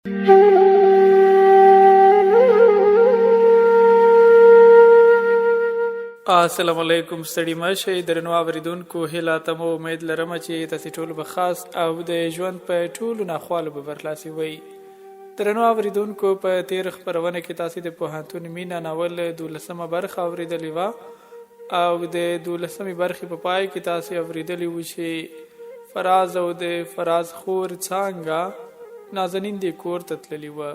السلام علیکم، ستړي مه شئ درنو اوریدونکو. هیله تمه امید لرم چې تاسو ټول به خاص او د ژوند په ټولو ناخوالو به برلاسي وئ. درنو اوریدونکو، په تیر خپرونه کې تاسو د پوهنتون مینه ناول دولسمه برخه اوریدلې وه او د دولسمې برخې په پای کې تاسو اوریدلې وو چې فراز او د فراز خور څانګه نازنین دې کور ته تللي وه.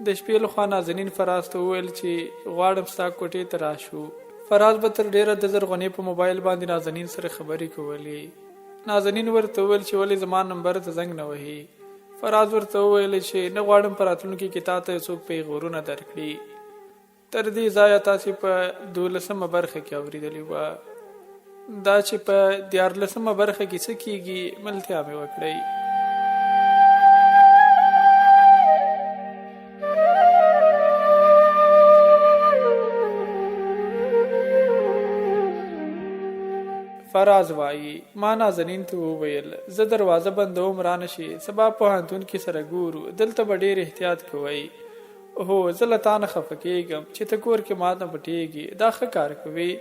د شپې لخوا نازنین فراز ته وویل چې غواړم ستا کوټې ته راشو. فراز به تر ډېره د زرغونې په موبایل باندې نازنین سره خبرې کولې. نازنین ورته وویل چې ولې زما نمبر ته زنګ نه وهي؟ فراز ورته وویل چې نه غواړم په راتلونکي کې تا ته څوک پیغورونه درکړي. تر دې ځایه تاسې په دولسمه برخه کې اورېدلي وه. دا چې په دیارلسمه برخه کې څه کیږي، ملتیا مې وکړئ. فراز وایي، ما نازنین ته وویل، زه دروازه بندوم، رانه شي، سبا پوهنتون کې سره ګورو، دلته به ډېر احتیاط کوئ. هو، زه له تا نه خفه کېږم چې ته کور کې ما نه پټېږي، دا ښه کار کوي؟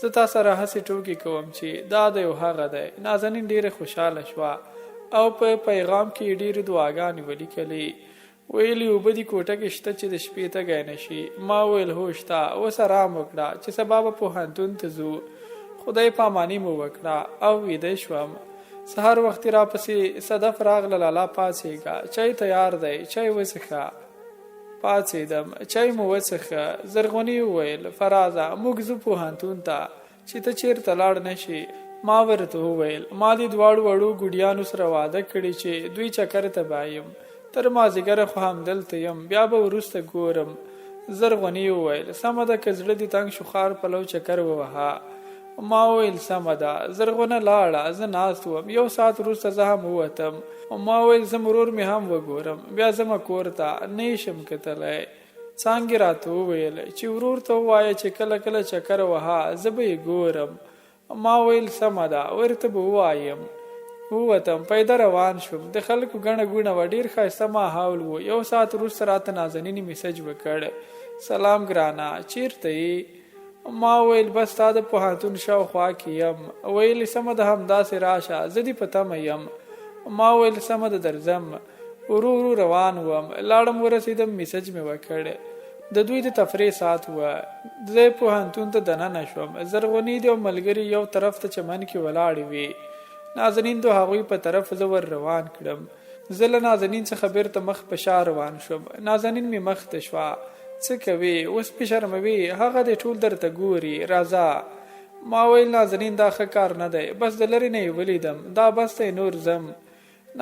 زه تا سره هسې ټوکې کوم چې دا دی او هغه دی. نازنین ډېره خوشحاله شوه او په پیغام کې یې ډېرې دعاګانې ولیکلې. ویل یې اوبه دې کوټه کې شته چې د شپې تږی نه شي؟ ما وویل هو شته، اوس ارام وکړه چې سبا به پوهنتون ته ځو. خدای پاماني مو وکړه او ویده شوم. سهار وختي راپسې صدف راغله، لالا پاڅېږه، چای تیار دی، چای وڅښه. پاڅېدم، چای مو وڅښه. زرغونې وویل، فرازه موږ ځو پوهنتون ته چې ته چېرته لاړ نه شې. ما ورته وویل، ما دې دواړو وړو ګوډیانو سره وعده کړې چې دوی چکر ته بیایم، تر مازیګره خو همدلته یم، بیا به وروسته ګورم. زرغونې وویل، سمه ده، که زړه دې تنګ شو ښار پلو چکر ووهه. ما وویل سمه ده. زرغونه لاړه، زه ناست وم. یو ساعت وروسته زه هم ووتم. ما ویل ځم ورور مې هم وګورم، بیا ځمه کور ته، نه یې شم کتلی. څانګې راته وویل چې ورور ته ووایه چې کله کله چکر وهه، زه به یې ګورم. ما ویل سمه ده، ورته به ووایم. ووتم، پیده روان شوم. د خلکو ګڼه ګوڼه وه، ډېر ښایسته ماحول و. یو ساعت وروسته راته نازنینې میسج وکړ، سلام ګرانه، چیرته یې؟ ما وویل بس ستا د پوهنتون شاوخوا کې یم. ویل یې سمه ده، همداسې راشه، زه دې په تمه یم. ما ویل سمه ده، درځم. ورو ورو روان وم، لاړم ورسېدم، میسج مې وکړ. د دوی د تفریح ساعت و. زه پوهنتون ته دننه شوم. زرغونې دي او ملګري یو طرف ته چمن کې ولاړې وې. نازنین د هغوی په طرف زه ور روان کړم. زه له نازنین څخه بیرته مخ په شا روان شوم. نازنین مې مخ ته شوه، څه کوې اوس مې شرموې، هغه دی ټول درته ګوري، راځه. ما ویل نازنین دا ښه کار نه دی، بس د لرې نه یې ولیدم، دا بس دی نور ځم.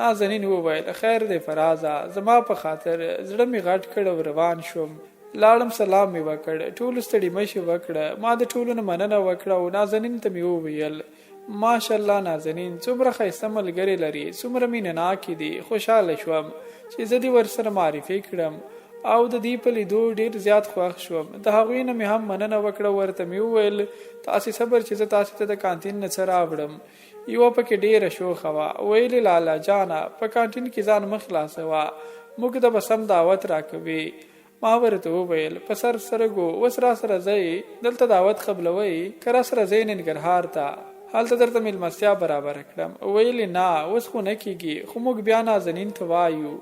نازنین وویل خیر دی فرازه، زما په خاطر. زړه مې غټ کړ او روان شوم. لاړم، سلام مې وکړ، ټولو ستړي مشي وکړه. ما د ټولو نه مننه وکړه او نازنین ته مې وویل ماشاءالله نازنین، څومره ښایسته ملګرې لري، څومره مینه ناکې دي. خوشحاله شوم چې زه دې ورسره معرفي کړم او د دې په لیدو ډیر زیات خوښ شوم. د هغوی نه مې هم مننه وکړه، ورته مې وویل تاسې صبر چې زه تاسې ته د کانتین نه څه راوړم. یوه پکې ډیره شوخه وه، ویل یې لالا جانه په کانټین کې ځان مه خلاصوه، موږ ته به سم دعوت راکوي. ما ورته وویل په سر سترګو، اوس راسره ځئ، دلته دعوت قبلوئ که راسره ځئ ننګرهار ته، هلته درته میلمستیا برابره کړم. ویل یې نه اوس خو نه کیږي، خو موږ بیا نازنین ته وایو.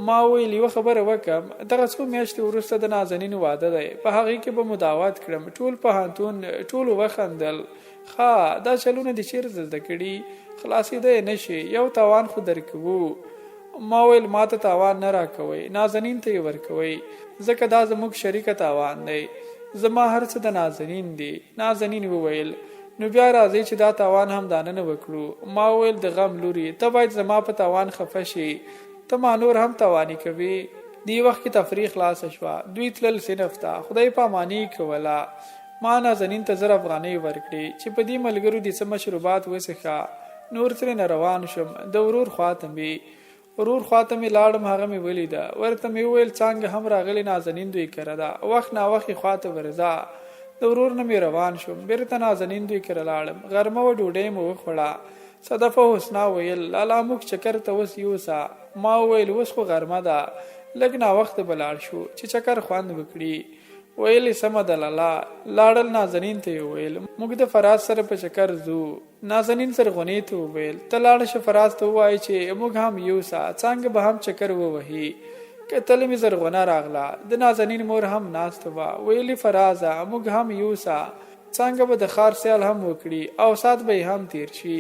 ما وویل یوه خبره وکم، دغه څو میاشتې وروسته د نازنین واده دی، په هغې کې به مو دعوت کړم. ټول پوهنتون ټولو وخندل. ښه دا چلونه دې چېرته زده کړي؟ خلاصېدی نه شي، یو تاوان خو درکوو. ما ویل ما ته تاوان نه راکوئ، نازنین ته یې ورکوئ، ځکه دا زموږ شریکه تاوان دی. زما هر څه د نازنین دي. نازنین وویل نو بیا راځئ چې دا تاوان هم داننه وکړو. ما وویل د غم لوري، ته باید زما په تاوان خفه شي، ته ما نور هم تاواني کوي. دې وخت کې تفریح خلاصه شوه، دوی تلل صنف ته، خدای پاماني کوله. ما نازنین ته 1000 افغانۍ ورکړې چې په دې ملګرو دې څه مشروبات وڅښه. نور ترېنه روان شوم، د ورور خواته مې ورور خواته مې لاړم، هغه مې ولیده، ورته مې وویل څانګه هم راغلې نازنین دوی کره ده، وخت ناوخت یې خواته ورځه. د ورور نه مې روان شوم، بیرته نازنین دوی کره لاړم. غرمه وه، ډوډۍ مو وخوړه. صدف او حسنا ویل لالا موږ چکر ته اوس یوسه. ما وویل اوس خو غرمه ده، لږ ناوخته به لاړ شو چې چکر خوند وکړي. ویل یې سمه ده لالا. لاړل نازنین ته یې وویل موږ د فراز سره په چکر ځو. نازنین زرغونې ته وویل ته لاړه شه فراز ته ووایه چې موږ هم یوسه، څانګه به هم چکر ووهي. کتل مې زرغونه راغله. د نازنین مور هم ناسته وه. ویل یې فرازه موږ هم یوسه، څانګه به د ښار سیال هم وکړي او ساعت به یې هم تیر شي.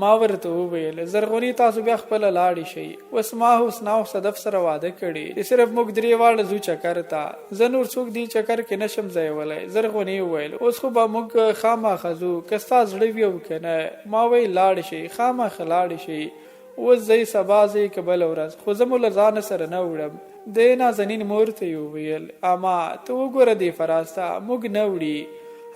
ما ورته وویل، زرغونې تاسو بیا خپله لاړې شئ، اوس ما حسنا او صدف سره واده کړې چې صرف موږ درې واړه ځو چکر ته، زه نور څوک دې چکر کې نه شم ځایولی. زرغونې وویل، اوس خو به موږ خامخا ځو، که ستا زړه وي او که نه. ما ویل، لاړې شئ، خامخا لاړې شئ، اوس ځئ، سبا ځئ که بله ورځ، خو زه مو له ځانه سره نه وړم. د نازنین مور ته یې وویل، اما ته وګوره دې فراز ته، موږ نه وړي.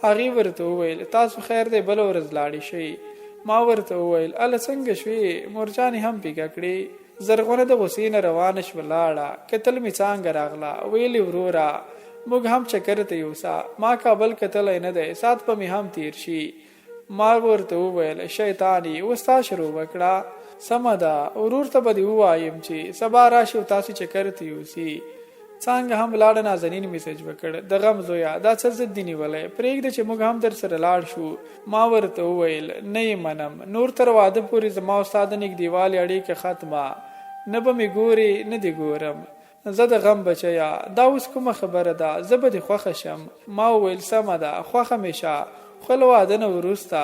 هغې ورته وویل، تاسو خیر دی بله ورځ لاړې شئ. ما ورته وویل، اله څنګه شوې، مورجانې هم پیکه کړې. زرغونه د غوسې نه روانه شوه لاړه. کتل مې څانګه راغله، ویل یې وروره موږ هم چکر ته یوسه، ما کابل کتلی نه دی، ساعت به مې هم تیر شي. ما ورته وویل، شیطانې اوس تا شروع وکړه. سمه ده ورور ته به دې ووایم چې سبا راشي او تاسو چکر ته یوسي. څانګه هم لاړه. نازنین میسج وکړ، د غم زویه دا څه ضد دې نیولی، پرېږده چې موږ هم درسره لاړ شو. ما ورته وویل، نه یې منم، نور تر واده پورې زما او ستا د نږدېوالي اړیکه ختمه، نه به مې ګورې نه دې ګورم. زه د غم بچیه، دا اوس کومه خبره ده، زه به دې خوښه شم. ما وویل، سمه ده، خوښه مې شه، خو له واده نه وروسته.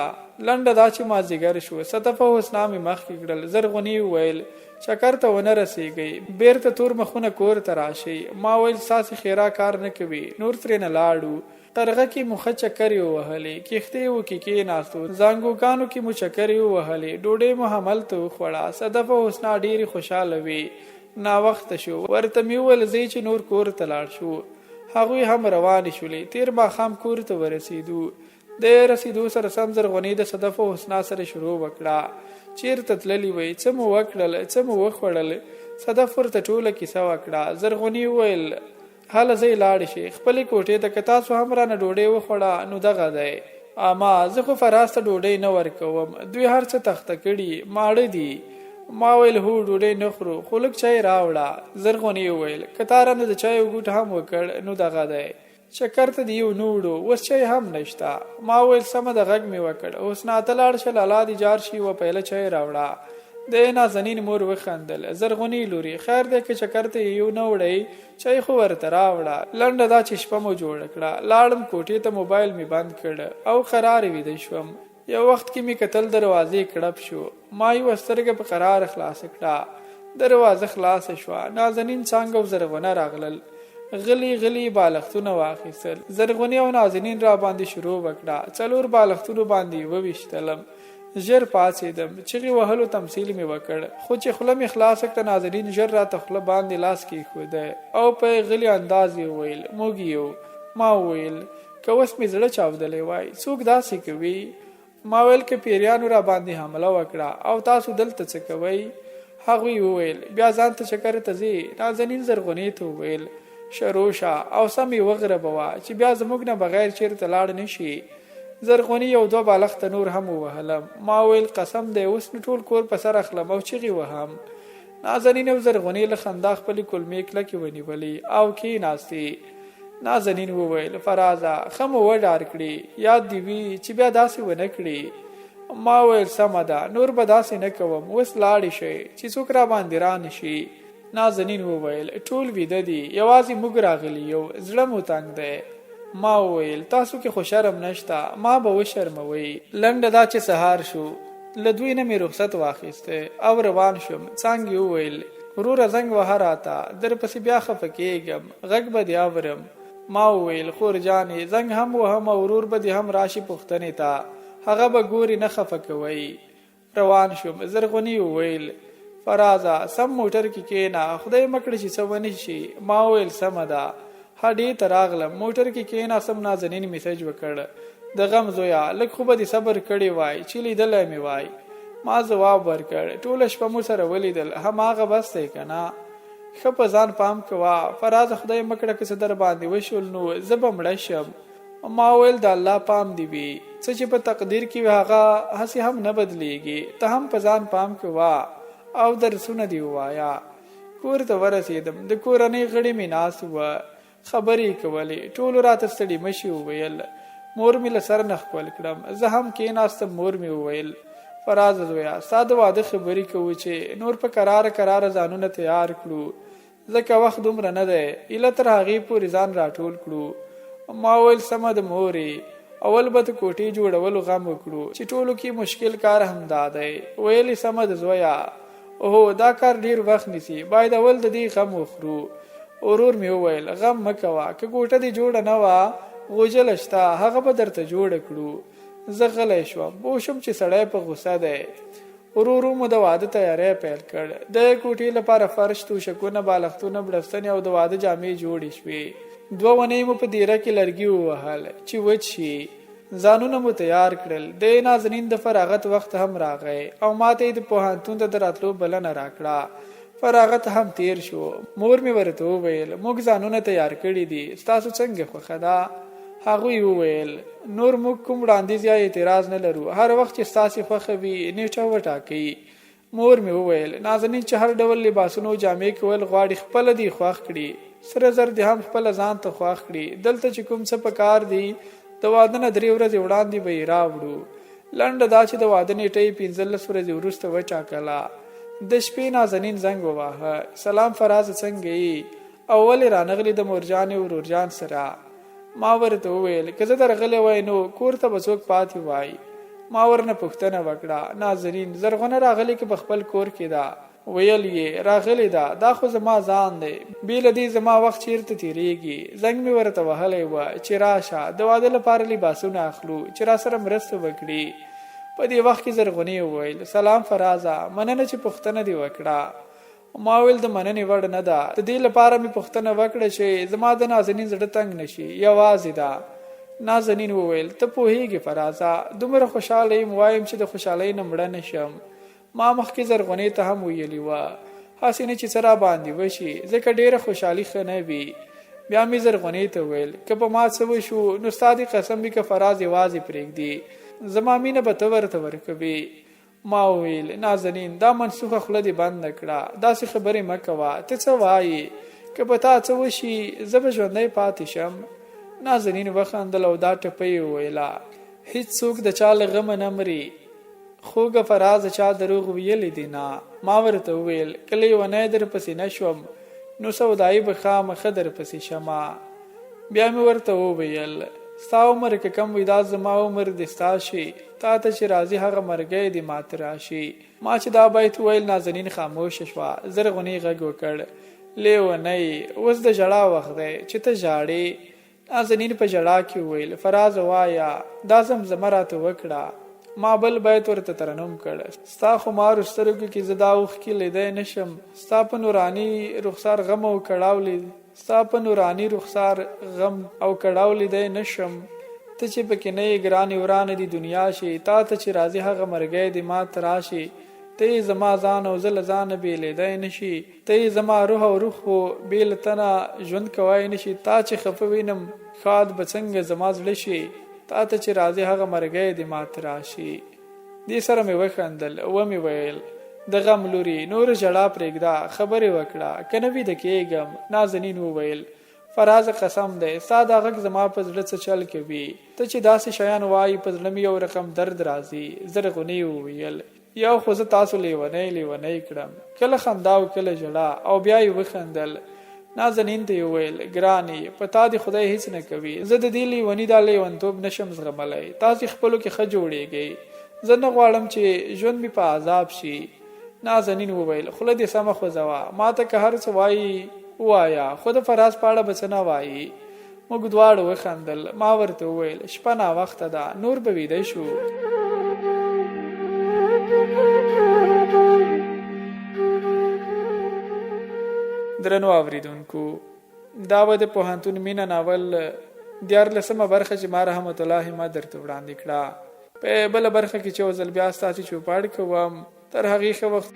لنډه دا چې مازدیګر شو، صدف او حسنا مې مخکې کړل. زرغونې وویل، چکر ته ونه رسېږئ، بېرته تور مخونه کور ته راشئ. ما ویل، ستاسې ښېرا کار نه کوي، نور ترېنه لاړو. قرغه کې مو ښه چکرې ووهلې، کښتیو کې کېناستو، زانګوګانو کې مو چکرې ووهلې، ډوډۍ مو هملته وخوړه، صدف او حسنا ډېرې خوشحاله وې. ناوخته شو، ورته مې وویل ځئ چې نور کور ته لاړ شو. هغوی هم روانې شولې. تېر ماښام کور ته ورسېدو. د رسېدو سره سم زرغونې د صدف او حسنا سره شروع وکړه، چېرته تللي وئ، څه مو وکړل، څه مو وخوړل؟ صدف ورته ټوله کیسه وکړه. زرغونې وویل، هله ځئ لاړې شئ خپلې کوټې ته، که تاسو هم رانه ډوډۍ وخوړه نو دغه دی. اما زه خو فراز ته ډوډۍ نه ورکوم، دوی هر څه تخته کړي، ماړه دي. ما ویل هو ډوډۍ نه خورو، خو لږ چای راوړه. زرغونې وویل، که تا رانه د چایو ګوټ هم وکړ نو دغه دی. چکر ته دې یو نه وړو، اوس چای هم نشته. ما وویل سمه ده، غږ مې وکړ، حسنا ته لاړ شه لالا دې جار شي یوه پیله چای راوړه. د نازنین مور وخندل، زرغونې لورې خیر دی که چکر ته یې یو نه وړئ، چای خو ورته راوړه. لنډه دا چې شپه مو جوړه کړه، لاړم کوټې ته موبایل مې بند کړ او قرار ویده شوم. یو وخت کې مې کتل دروازې کړپ شو، ما یوه سترګه په قراره خلاصه کړه، دروازه خلاصه شوه، نازنین څانګه او زرغونه راغلل، غلي غلي بالښتونه واخیستل، زرغونې او نازنین راباندې شروع وکړه، څلور بالښتونو باندې یې وویشتلم. ژر پاڅېدم، چیغې وهلو تمثیل مې وکړ، خو چې خوله مې خلاصه کړه نازنین ژر راته خوله باندې لاس کېښوده او په غلي انداز یې وویل، موږ یو. ما وویل، که اوس مې زړه چاودلی وای، څوک داسې کوي؟ ما ویل که پیریانو را باندې حمله وکړه او تاسو دلته څه کوئ؟ هغوی وویل، بیا ځان ته چکر ته ځې؟ نازنین زرغونې ته وویل، شروع شه او سم یې وغربوه چې بیا زموږ نه بغیر چېرته لاړ نه شي. زرغونې یو دوه بالښته نور هم ووهلم. ما ویل قسم دی اوس نو ټول کور په سر اخلم او چیغې وهم. نازنین او زرغونې له خندا خپلې کولمې کلکې ونیولې او کېناستې. نازنین وویل، فرازه ښه مو وډار کړې، یاد دې وي چې بیا داسې ونه کړې. ما ویل سمه ده نور به داسې نه کوم، اوس لاړې شئ چې څوک راباندې رانه شي. نازنین وویل، ټول ویده دي، یوازې موږ راغلي یو، زړه مو تنګ دی. ما وویل، تاسو کې خو شرم نشته، ما به وشرموئ. لنډه دا چې سهار شو، له دوی نه مې رخصت واخیست او روان شوم. څانګې وویل، وروره زنګ وهه راته، درپسې بیا خفه کېږم، غږ به دې اورم. ما وویل، خور جانې زنګ هم وهم او ورور به دې هم راشي پوښتنې ته، هغه به ګوري، نه خفه کوئ. روان شوم. زرغونې وویل، فرازه سم موټر کې کېنه، خدای مه کړه چې څه ونه شي. ما وویل سمه ده. هډې ته راغلم، موټر کې کېناستم. نازنین میسج وکړ، د غم زویه لږ خو به دې صبر کړی وای چې لیدلی مې وای. ما ځواب ورکړ، ټوله شپه مو سره ولیدل، هماغه بس دی که نه؟ ښه په ځان پام کوه فرازه، خدای مه کړه که څه درباندې وشول نو زه به مړه شم. ما ویل د الله پام دې وي، څه چې په تقدیر کې وي هغه هسې هم نه بدلیږي، ته هم په ځان پام کوه او درسونه دې ووایه. کور ته ورسېدم، د کورنۍ غړي مې ناست وه، خبرې یې کولې، ټولو راته ستړي مشي وویل. مور مې له سر نه ښکل کړم، زه هم کېناستم، مور مې وویل، فرازه زویه، ستا د واده خبرې کوو چې نور په کراره کراره ځانونه تیار کړو، ځکه وخت دومره نه دی، ایله تر هغې پورې ځان راټول کړو. ما وویل، سمه ده مورې، اول به د کوټې جوړولو غم وکړو چې ټولو کې مشکل کار همدا دی. ویل یې، سمه ده زویه، هو دا کار ډېر وخت نیسي، باید اول د دې غم وخورو. ورور مې وویل، غم مه کوه، که کوټه دې جوړه نه وه، غوجله شته، هغه به درته جوړه کړو. زه غلی شوم، پوه شوم چې سړی په غوسه دی. ورو ورو مو د واده تیاری پیل کړ. د کوټې لپاره فرش، توشکونه، بالښتونه، بړستنې او د واده جامې جوړې شوې. دوه اونۍ مو په دیره کې لرګي ووهل چې وچ شي. ځانونه مو تیار کړل. د نازنین د فراغت وخت هم راغی او ماته یې د پوهنتون ته د راتلو بلنه راکړه. فراغت هم تیر شو. مور مې ورته وویل، موږ ځانونه تیار کړي دي، ستاسو څنګه خوښه ده؟ هغوی وویل، نور موږ کوم وړاندیز یا اعتراض نه لرو، هر وخت چې ستاسې خوښه وي نېټه وټاکئ. مور مې وویل، نازنین چې هر ډول لباسونه او جامې کول غواړي خپله دې خوښ کړي، سره زر دې هم خپله ځان ته خوښ کړي، دلته چې کوم څه په کار دي د واده نه درې ورځې وړاندې به یې راوړو. لنډه دا چې د واده نېټه یې 15 ورځې وروسته وټاکله. د شپې نازنین زنګ وواهه، سلام فرازه څنګه یې او ولې رانغلې د مورجانې ورورجان سره؟ ما ورته وویل، که زه درغلی وای نو کور ته به څوک پاتې وای. ما ورنه پوښتنه وکړه، نازنین زرغونه راغلې که په خپل کور کې ده؟ ویل یې، راغلې ده، دا خو زما ځان دی، بې له دې زما وخت چېرته تېرېږي. زنګ مې ورته وهلی و چې راشه، د واده لپاره لباسونه اخلو چې راسره مرسته وکړي. په دې وخت کې زرغونې وویل، سلام فرازه، مننه چې پوښتنه دې وکړه. ما ویل، د مننې وړ نه ده، د دې لپاره مې پوښتنه وکړه چې زما د نازنین زړه تنګ نه شي، یوازې ده. نازنین وویل، ته پوهېږې فرازه، دومره خوشحاله یم، وایم چې د خوشحالۍ نه مړه نه شم. ما مخکې زرغونې ته هم ویلي وه، هسې نه چې څه راباندې وشي، ځکه ډېره خوشحالي ښه نه وي. بیا مې زرغونې ته وویل، که په ما څه وشو نو ستا دې قسم وي که فراز یوازې پرېږدي، زما مینه به ته ورته ورکوې. ما وویل، نازنین دا منسوخه خوله دې بنده کړه، داسې خبرې مه کوه، ته څه وایې؟ که په تا څه وشي زه به ژوندی پاتې شم؟ نازنین وخندل او دا ټپه یې وویله، هیڅوک د چا له غمه نه مري، خوږه فرازه چا دروغ ویلي دي نه. ما ورته وویل، که لیونی درپسې نه شوم نو سودایي به خامخه درپسې شمه. بیا مې ورته وویل، ستا عمر که کم وي دا زما عمر دې ستا شي، تا ته چې راځي هغه مرګی دې ماته راشي. ما چې دا بیت وویل نازنین خاموشه شوه. زرغونې غږ وکړ، لیونی اوس د ژړا وخت دی چې ته ژاړې. نازنین په ژړا کې وویل، فرازه وایه دا زمزمه راته وکړه. ما بل بیت ورته ترنم کړ، ستا خمارو سترګو کې زه دا اوښکې لیدی نه شم، ستا په نوراني رخسار غم او کړاو لید ستا په نوراني رخسار غم او کړاو لیدی نه شم، ته چې پکې نه یې ګرانې ورانه دې دنیا شي، تا ته چې راځي هغه مرګی دې ماته راشي، ته یې زما ځان او زه له ځانه بېلېدی نه شي. ته یې زما روح او روح خو بې له تنه ژوند کوای نه شي. تا چې خفه وینم ښاد به څنګه زما زړه شي، تا ته چې راځي هغه مرګی دې ماته راشي. دې سره مې وخندل، ومې ویل، د غم لوري نور ژړا پرېږده، خبرې وکړه، که نه ویده کېږم. نازنین وویل، فرازه قسم دی ستا دا غږ زما په زړه څه چل کوي، ته چې داسې شیان وایي په زړه مې یو رقم درد راځي. زرغونې وویل، یو خو زه تاسو لیونی لیونی کړم، کله خندا او کله ژړا. او بیا یې وخندل. نازنین ته یې وویل، ګرانې په تا دې خدای هیڅ نه کوي، زه د دې لیوني دا لیونتوب نشم زغملی، تاسې خپلو کې ښه جوړیږئ، زه نه غواړم چې ژوند مې په عذاب شي. نازنین وویل، خوله دې سمه خوځوه، ماته که هر څه وایي ووایه، خو د فراز په اړه به څه نه وایي. موږ دواړو وخندل. ما ورته وویل، شپه ناوخته ده، نور به ویده شو. درنو اوریدونکو، دا به د پوهنتون مینه ناول 13مه برخه چې ما رحمت الله همت درته وړاندې کړه. په بله برخه کې چې یو ځل بیا ستاسې چوپړ کوم، تر هغې ښه وخت.